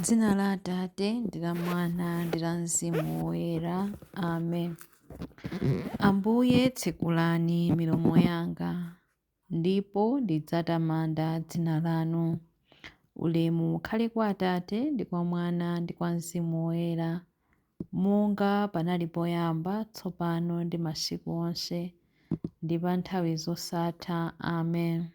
Dzina la Atate ndi la Mwana ndi la Mzimu Woyera. Amen. Ambuye tsekulani milomo yanga, ndipo ndidzatamanda dzina lanu. Ulemu ukhale kwa Atate ndi kwa Mwana ndi kwa Mzimu Woyera, monga panali poyamba, tsopano ndi masiku onse, ndi pa nthawi zosatha. Amen.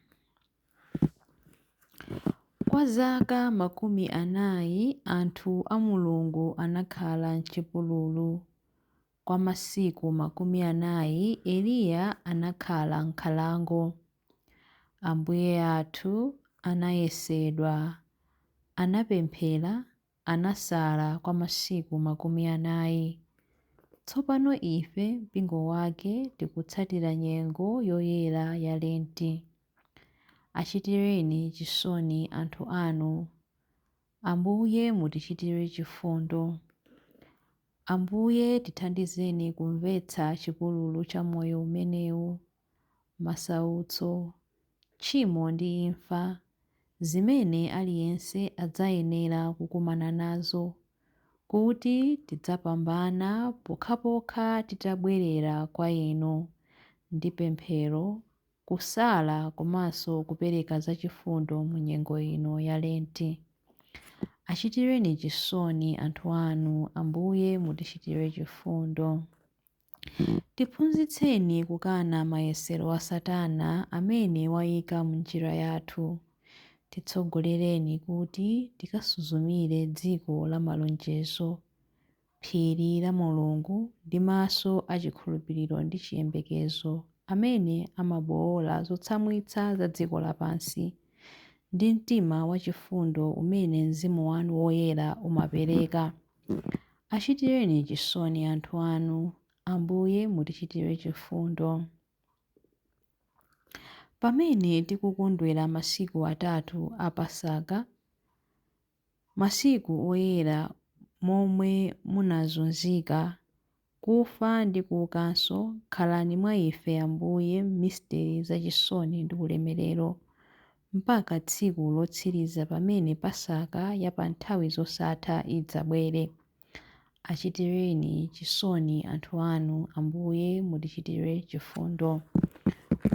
Kwa zaka 40 anthu a Mulungu anakhala m'chipululu. Kwa masiku 40 Eliya anakhala m'nkhalango. Ambuye athu anayesedwa, anapemphera, anasala kwa masiku 40. Tsopano ife, mpingo wake, tikutsatira nyengo yoyera ya Lenti. Achitireni chisoni anthu anu. Ambuye mutichitire chifundo. Ambuye tithandizeni kumvetsa chipululu cha moyo umenewu, masautso, tchimo ndi imfa, zimene aliyense adzayenera kukumana nazo, kuti tidzapambana pokhapokha titabwerera kwa Inu ndi pemphero, kusala komanso kupereka zachifundo mu nyengo ino ya Lenti. Achitireni chisoni anthu anu, Ambuye mutichitire chifundo. Tiphunzitseni kukana mayesero a Satana amene wayika m'njira yathu. Titsogolereni kuti tikasuzumire dziko la malonjezo, phiri la Mulungu ndi maso achikhulupiriro ndi chiyembekezo amene amabowola zotsamwitsa za dziko lapansi, ndi mtima wachifundo umene Mzimu wanu Woyera umapereka. Achitireni chisoni anthu anu, Ambuye mutichitire chifundo. Pamene tikukondwera masiku atatu a Pasaka, masiku oyera momwe munazunzika, kufa ndi kuukanso, khalani mwa ife Ambuye m'misteri zachisoni ndi ulemerero, mpaka tsiku lotsiriza pamene Pasaka ya pa nthawi zosatha idzabwere. Achitireni chisoni anthu anu, Ambuye mutichitire chifundo.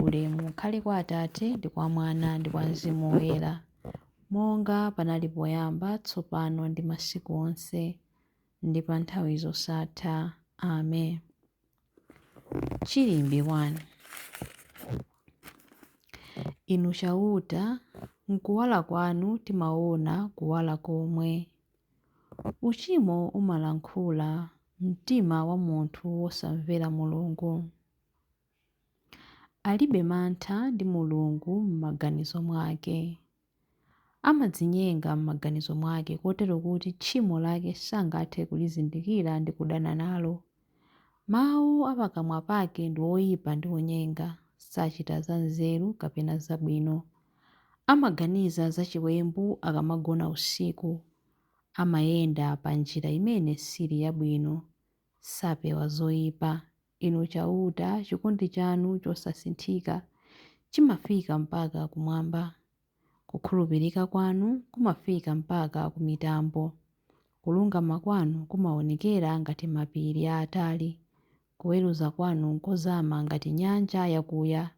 Ulemu ukhale kwa Atate ndi kwa Mwana ndi kwa Mzimu Woyera, monga panali poyamba, tsopano ndi masiku onse, ndi pa nthawi zosatha. Amen. Chilimbi 1. Inu Chauta, m'kuwala kwanu timaona kuwala komwe. Uchimo umalankhula mtima wa munthu wosamvera Mulungu. Alibe mantha ndi Mulungu m'maganizo mwake. Amadzinyenga m'maganizo mwake kotero kuti tchimo lake sangathe kulizindikira ndi kudana nalo. Mawu a pakamwa pake ndi oyipa ndi onyenga, sachita za nzeru kapena zabwino. Amaganiza zachiwembu akamagona usiku. Amayenda pa njira imene sili yabwino, sapewa zoyipa. Inu Chauta, chikondi chanu chosasinthika chimafika mpaka kumwamba. Kukhulupirika kwanu kumafika mpaka ku mitambo. Kulungama kwanu kumaonekera ngati mapiri aatali. Kuweruza kwanu n'kozama ngati nyanja yakuya.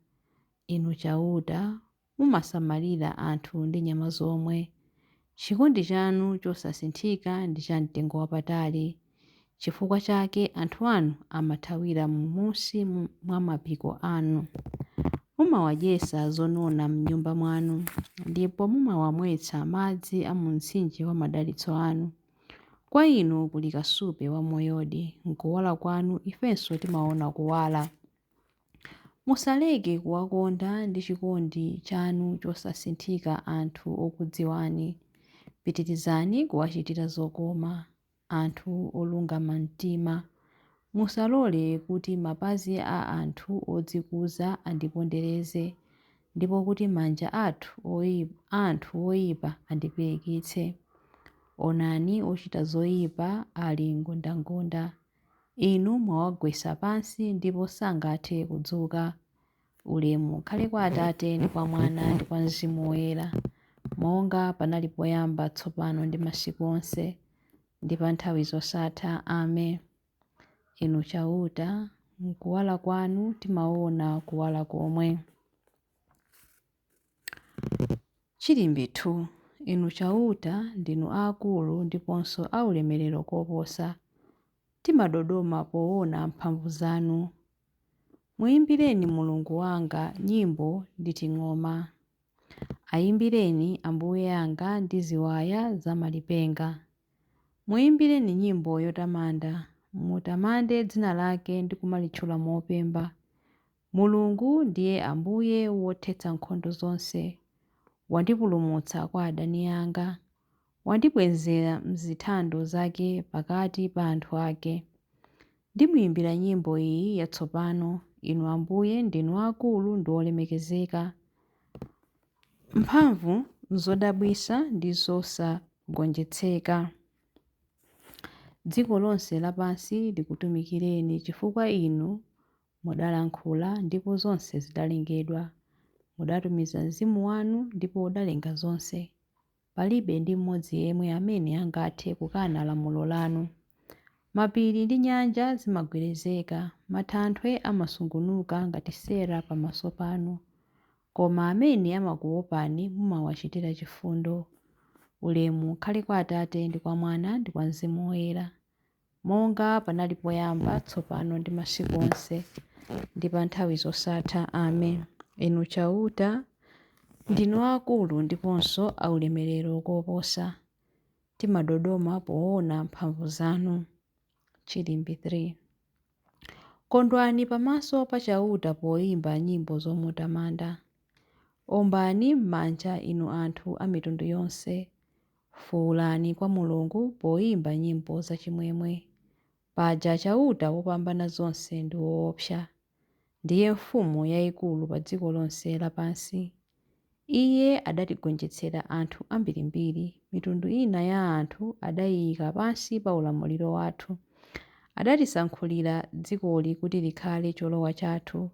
Inu Chauta, mumasamalira anthu ndi nyama zomwe. Chikondi chanu chosasinthika ndi cha mtengo wapatali. Chifukwa chake anthu anu amathawira m'munsi mwa mapiko anu. Mumawadyetsa zonona m'nyumba mwanu, ndipo mumawamwetsa madzi a mu mtsinje wa madalitso anu. Kwa inu kuli kasupe wamoyodi, m'kuwala kwanu ifenso timaona kuwala. Musaleke kuwakonda ndi chikondi chanu chosasinthika anthu okudziwani. Pitirizani kuwachitira zokoma anthu olungama mtima. Musalole kuti mapazi a anthu odzikuza andipondereze, ndipo kuti manja a anthu oyipa andipirikitse. Onani ochita zoyipa ali ngondangonda. Inu mwawagwetsa pansi ndipo sangathe kudzuka. Ulemu ukhale kwa Atate ndi kwa Mwana ndi kwa Mzimu Woyera, Monga panali poyamba, tsopano ndi masiku onse, ndi pa nthawi zosatha. Amen. Inu Chauta, m'kuwala kwanu timaona kuwala komwe. Chilimbi 2. Inu Chauta, ndinu aakulu ndiponso aulemerero koposa. Timadodoma poona mphamvu zanu. Muimbireni Mulungu wanga nyimbo ndi ting'oma. Ayimbireni Ambuye anga ndi ziwaya zamalipenga. Muimbireni nyimbo yotamanda, mutamande dzina lake ndi kumalitchula mopemba. Mulungu ndiye Ambuye wothetsa nkhondo zonse. Wandipulumutsa kwa adani anga. Wandibwezera m'zithando zake pakati pa anthu ake. Ndimuyimbira nyimbo iyi yatsopano, Inu Ambuye ndinu aakulu ndi olemekezeka. Mphamvu nzodabwitsa ndi zosagonjetseka. Dziko lonse lapansi likutumikireni chifukwa inu mudalankhula ndipo zonse zidalengedwa. Mudatumiza mzimu wanu ndipo udalenga zonse. Palibe ndi mmodzi yemwe amene angathe kukana lamulo lanu. Mapiri ndi nyanja zimagwedezeka, matanthwe amasungunuka ngati sera pamaso panu. Koma amene amakuopani mumawachitira chifundo. Ulemu ukhale kwa Atate ndi kwa Mwana ndi kwa Mzimu Woyera, monga panali poyamba, tsopano ndi masiku onse, ndi pa nthawi zosatha. Amen. Inu Chauta, ndinu aakulu ndiponso aulemerero koposa. Timadodoma poona mphamvu zanu. Chilimbi 3. Kondwani pamaso pa Chauta poyimba nyimbo zomutamanda. Ombani m'manja inu anthu a mitundu yonse. Fuwulani kwa Mulungu poyimba nyimbo zachimwemwe. Paja Chauta wopambana zonse ndi woopsa. Ndiye mfumu yayikulu pa dziko lonse lapansi. Iye adatigonjetsera anthu ambirimbiri, mitundu ina ya anthu adayiyika pansi pa ulamuliro wathu. Adatisankhulira dzikoli kuti likhale cholowa chathu.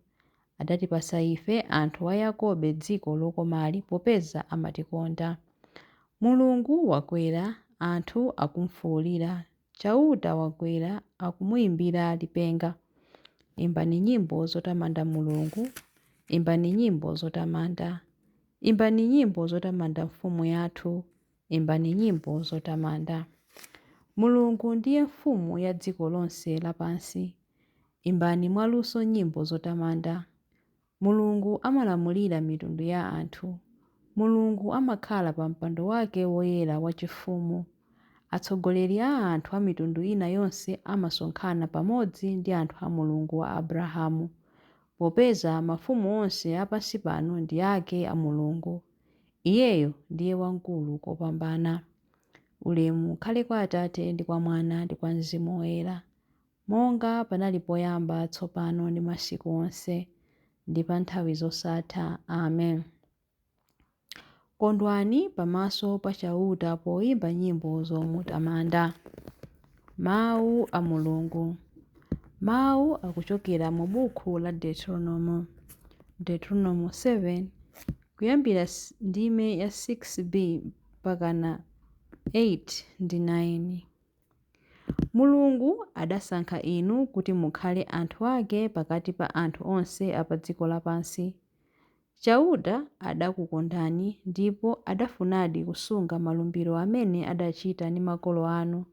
Adatipatsa ife anthu a Yakobe dziko lokomali popeza amatikonda. Mulungu wakwera, anthu akumfuwulira. Chauta wakwera, akumuyimbira lipenga. Imbani nyimbo zotamanda Mulungu, imbani nyimbo zotamanda. Imbani nyimbo zotamanda mfumu yathu, imbani nyimbo zotamanda. Mulungu ndiye mfumu ya dziko lonse lapansi. Imbani mwaluso nyimbo zotamanda. Mulungu amalamulira mitundu ya anthu. Mulungu amakhala pa mpando wake woyera wachifumu. Atsogoleri a anthu a mitundu ina yonse amasonkhana pamodzi ndi anthu a Mulungu wa Abrahamu, popeza mafumu onse a pansi pano ndi ake a Mulungu. Iyeyo ndiye wamkulu kopambana. Ulemu ukhale kwa Atate ndi kwa Mwana ndi kwa Mzimu Woyera, monga panali poyamba, tsopano ndi masiku onse, ndi pa nthawi zosatha. Amen. Kondwani pamaso pa Chauta poyimba nyimbo zomutamanda. Mawu a Mulungu. Mawu akuchokera mu buku la Deuteronomo. Deuteronomo 7, kuyambira ndime ya 6b mpakana 8 ndi 9. Mulungu adasankha inu kuti mukhale anthu ake pakati pa anthu onse a pa dziko lapansi. Chauta adakukondani ndipo adafunadi kusunga malumbiro amene adachita ndi makolo anu.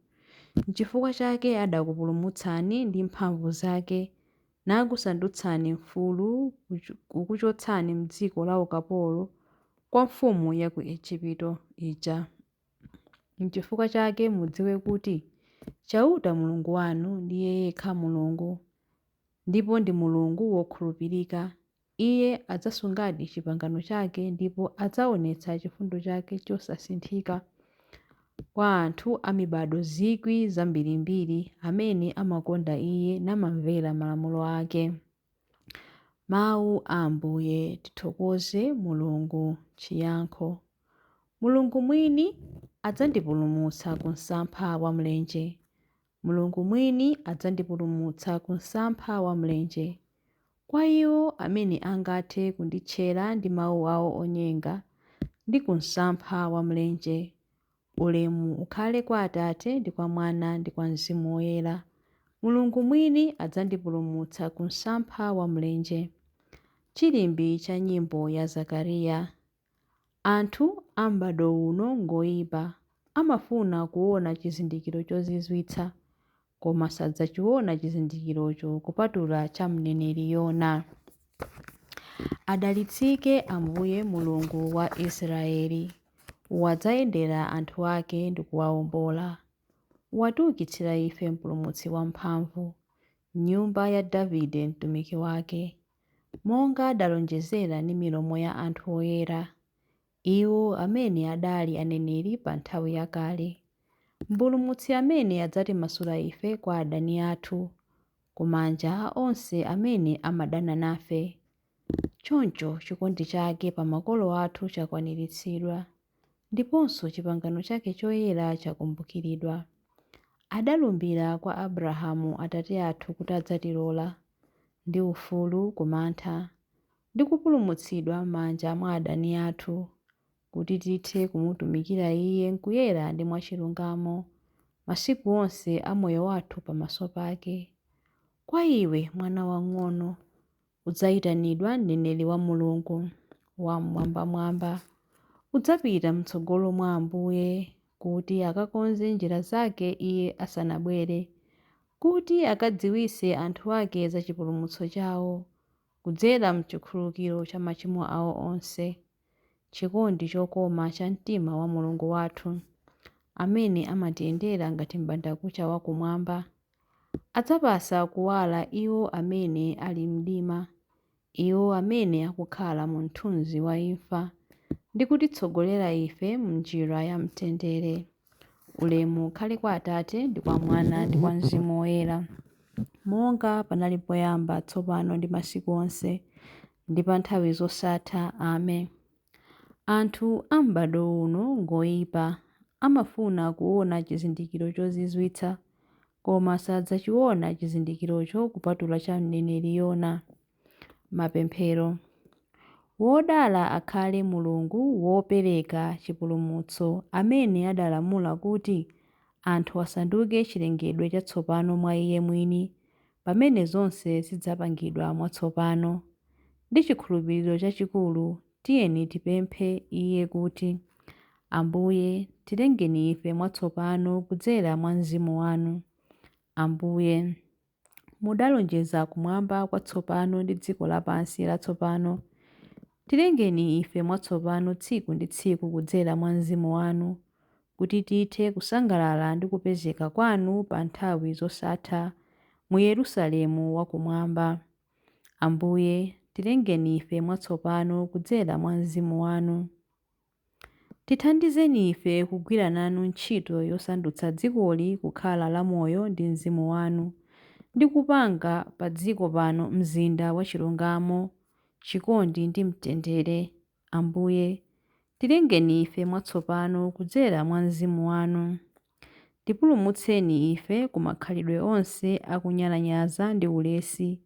N'chifukwa chake adakupulumutsani ndi mphamvu zake, nakusandutsani mfulu kukuchotsani m'dziko la ukapolo kwa mfumu ya ku Ejipito ija. N'chifukwa chake mudziwe kuti Chauta Mulungu wanu ndiye yekha Mulungu, ndipo ndi Mulungu wokhulupirika. Iye adzasungadi chipangano chake ndipo adzaonetsa chifundo chake chosasinthika kwa anthu a mibado zikwi zambirimbiri amene amakonda Iye namamvera malamulo ake. Mawu a Ambuye. Tithokoze Mulungu. Chiyankho. Mulungu mwini adzandipulumutsa ku msampha wa mlenje. Mulungu mwini adzandipulumutsa ku msampha wa mlenje. Kwa iwo amene angathe kunditchera ndi mawu awo onyenga, ndi ku msampha wa mlenje. Ulemu ukhale kwa Atate ndi kwa Mwana ndi kwa Mzimu Woyera. Mulungu mwini adzandipulumutsa ku msampha wa mlenje. Chilimbi cha nyimbo ya Zakariya. Anthu a m'bado uno ngoyipa, amafuna kuona chizindikiro chozizwitsa, koma sadzachiona chizindikirocho kupatula cha mneneri Yona. Adalitsike Ambuye Mulungu wa Israeli, wadzayendera anthu ake ndi kuwawombola. Watiukitsira ife Mpulumutsi wamphamvu, m'nyumba ya Davide mtumiki wake, monga adalonjezera ndi milomo ya anthu oyera, iwo amene adali aneneri pa nthawi yakale. Mpulumutsi amene adzatimasula ife kwa adani athu, ku manja a onse amene amadana nafe. Choncho chikondi chake pa makolo athu chakwaniritsidwa, ndiponso chipangano chake choyera chakumbukiridwa. Adalumbira kwa Abrahamu atate athu kuti adzatilola, ndi ufulu ku mantha, ndi kupulumutsidwa m'manja mwa adani athu, kuti tithe kumutumikira Iye m'kuyera ndi mwachilungamo, masiku onse a moyo wathu pamaso pake. Kwa iwe, mwana wamng'ono, udzayitanidwa mneneri wa Mulungu Wam'mwambamwamba. Udzapita m'tsogolo mwa Ambuye kuti akakonze njira zake Iye asanabwere, kuti akadziwitse anthu ake za chipulumutso chawo, kudzera m'chikhululukiro cha machimo awo onse. Chikondi chokoma cha mtima wa Mulungu wathu, amene amatiyendera ngati m'bandakucha wakumwamba. Adzapatsa kuwala iwo amene ali mdima, iwo amene akukhala mu mthunzi wa imfa, ndi kutitsogolera ife m'njira ya mtendere. Ulemu ukhale kwa Atate ndi kwa Mwana ndi kwa Mzimu Woyera, monga panali poyamba, tsopano ndi masiku onse, ndi pa nthawi zosatha. Amen. Anthu a m'bado uno ngoyipa, amafuna kuona chizindikiro chozizwitsa, koma sadzachiona chizindikirocho kupatula cha mneneri Yona. Mapemphero. Wodala akhale Mulungu wopereka chipulumutso, amene adalamula kuti anthu asanduke chilengedwe chatsopano mwa Iye mwini, pamene zonse zidzapangidwa mwatsopano. Ndi chikhulupiriro chachikulu, tiyeni tipemphe Iye kuti, Ambuye, tilengeni ife mwatsopano kudzera mwa Mzimu wanu. Ambuye, mudalonjeza kumwamba kwatsopano ndi dziko lapansi latsopano. Tilengeni ife mwatsopano tsiku ndi tsiku kudzera mwa Mzimu wanu, kuti tithe kusangalala ndi kupezeka kwanu pa nthawi zosatha mu Yerusalemu wakumwamba. Ambuye, tilengeni ife mwatsopano kudzera mwa Mzimu wanu. Tithandizeni ife kugwira nanu ntchito yosandutsa dzikoli kukhala lamoyo ndi Mzimu wanu, ndi kupanga pa dziko pano mzinda wachilungamo, chikondi ndi mtendere. Ambuye, tilengeni ife mwatsopano kudzera mwa Mzimu wanu. Tipulumutseni ife ku makhalidwe onse akunyalanyaza ndi ulesi,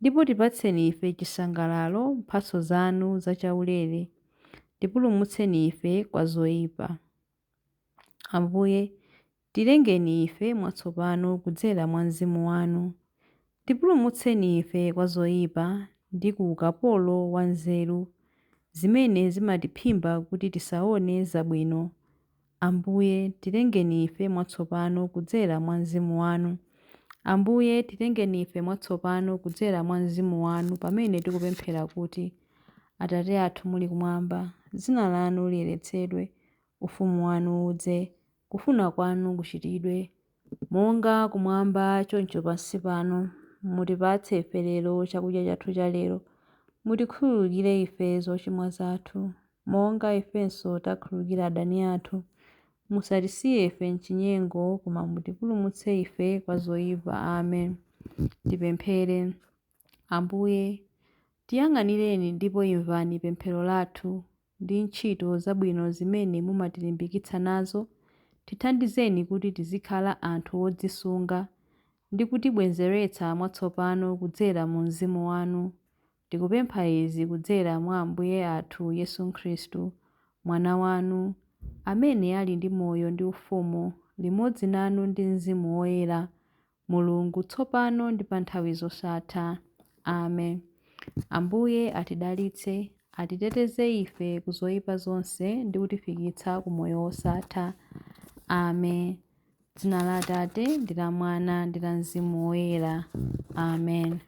ndipo tipatseni ife chisangalalo mphatso zanu zachaulere. Tipulumutseni ife kwa zoyipa. Ambuye, tilengeni ife mwatsopano kudzera mwa Mzimu wanu. Tipulumutseni ife kwa zoyipa ndi ku ukapolo wa nzeru, zimene zimatiphimba kuti tisaone zabwino. Ambuye, tilengeni ife mwatsopano kudzera mwa Mzimu wanu. Ambuye, tilengeni ife mwatsopano kudzera mwa Mzimu wanu, pamene tikupemphera kuti, Atate athu muli kumwamba, dzina lanu liyeretsedwe, ufumu wanu udze, kufuna kwanu kuchitidwe, monga kumwamba choncho pansi pano. Mutipatse ife lero chakudya chathu cha lero. Mutikhululukire ife zochimwa zathu, monga ifenso takhululukira adani athu. Musatisiye ife m'chinyengo, koma mutipulumutse ife kwa zoyipa. Amen. Tipemphere. Ambuye, tiyang'anireni ndipo imvani pemphero lathu ndi ntchito zabwino zimene mumatilimbikitsa nazo. Tithandizeni kuti tizikhala anthu odzisunga ndi kutibwezeretsa mwatsopano kudzera mu Mzimu wanu. Tikupempha izi kudzera mwa Ambuye athu Yesu Khristu, Mwana wanu, amene ali ndi moyo ndi ufumu, limodzi nanu ndi Mzimu Woyera, Mulungu, tsopano ndi pa nthawi zosatha. Amen. Ambuye atidalitse, atiteteze ife ku zoyipa zonse ndi kutifikitsa ku moyo wosatha. Amen. Dzina la Atate ndi la Mwana ndi la Mzimu Woyera. Amen.